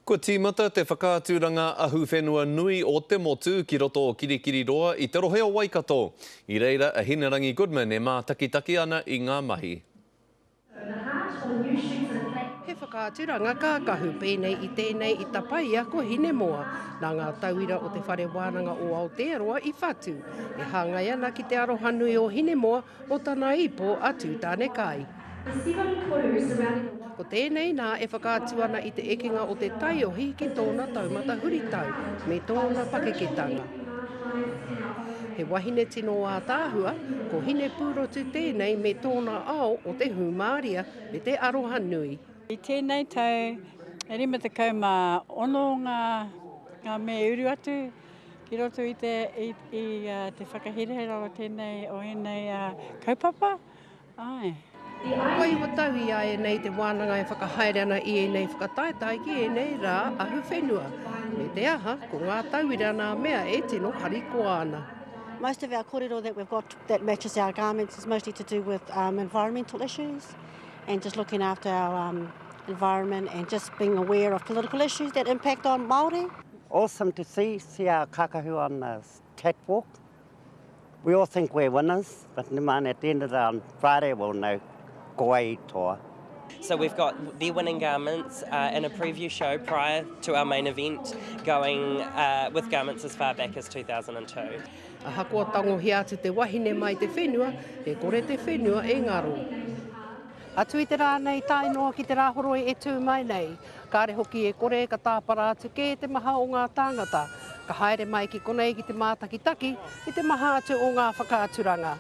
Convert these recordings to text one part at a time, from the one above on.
Kua tīmata te whakaaturanga ahuwhenua nui o te motu ki roto o Kirikiriroa i te rohe o Waikato. I reira a Hinerangi Goodman e mātakitaki ana i ngā mahi. He whakaaturanga kākahu pēnei i tēnei i tapaia ko Hinemoa, nā ngā tauira o Te Whare Wānanga o Aotearoa i whatu, e hāngai ana ki te arohanui o Hinemoa o tana ipo a Tūtānekai. Ko tēnei nā e whakaatu ana i te ekenga o te taiohi ki tōna taumata huritau me tōna pakeketanga. He wahine tino ātaahua, ko Hinepūrotu tēnei me tōna ao o te hūmāria me te aroha nui. I tēnei tau, e 56 ngā me uru atu Ki roto i te, i, i te whakahirahira o tēnei, o ēnei kaupapa, āe. Kua 9 tau i a ēnei te wānanga e whakahaere ana i ēnei whakataetae ki ēnei rā ahuwhenua. Me te aha, ko ngā tauira nā mea e tino harikoa ana. Most of our korero that we've got that matches our garments is mostly to do with um, environmental issues and just looking after our um, environment and just being aware of political issues that impact on Māori. Awesome to see, see our kakahu on the catwalk. We all think we're winners, but man, at the end of the on Friday we'll know ko wai i toa. So we've got their winning garments uh, in a preview show prior to our main event going uh, with garments as far back as 2002. Ahakoa tangohia atu te wahine mai te whenua, e kore te whenua e ngaro. Atu i te rā nei tae noa ki te Rāhoroi e tū mai nei, kāre hoki e kore ka tāpara atu kē te maha o ngā tāngata ka haere mai ki konei ki te mātakitaki i te maha atu o ngā whakaaturanga.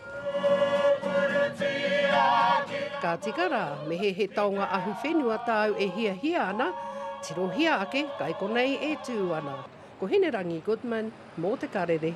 Ka tika rā, me he he taonga ahuwhenua tāu e hiahia ana, tirohia ake kai konei e tū ana. Ko Hinerangi Goodman mō Te Karere.